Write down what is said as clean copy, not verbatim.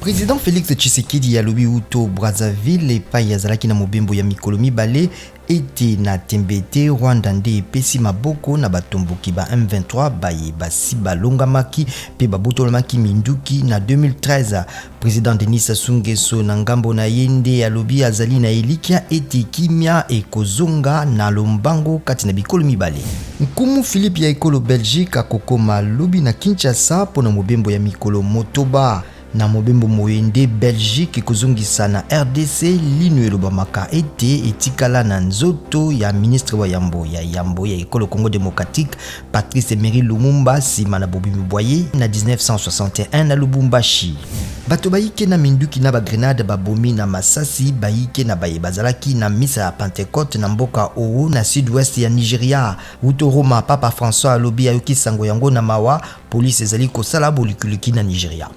President Felix Tshisekedi alobi wuto Brazzaville epai azalaki na mobembo ya mikolo mibale ete na tembe te Rwanda nde epesi maboko na batomboki ba M23 baye basi balongamaki mpe babotolamaki minduki na 2013. President Denis Sassou Nguesso na ngambo na ye nde alobi azali na elikya ete kimia ekozonga na lombango kati na bikolo mibale. Nkumu Philippe ya ekolo Belgique akokoma lobi na Kinshasa mpo na mobembo ya mikolo motoba. Na mobembo moye nde Belgique ekozongisa na rdc lino elobamaka ete etikala na nzoto ya ministre wa yambo ya yambo ya ekolo Congo democratique Patrice Emery Lumumba nsima na bobimi bwa ye na 1961 na Lubumbashi. Bato bayike na minduki na ba grenade babomi na masasi bayike na baye bazalaki na misa ya Pentecote na mboka Owo na sud-ouest ya Nigeria. Wuto Roma, Papa François alobi ayoki sango yango na mawa, police ezali kosala bolukiluki na Nigeria.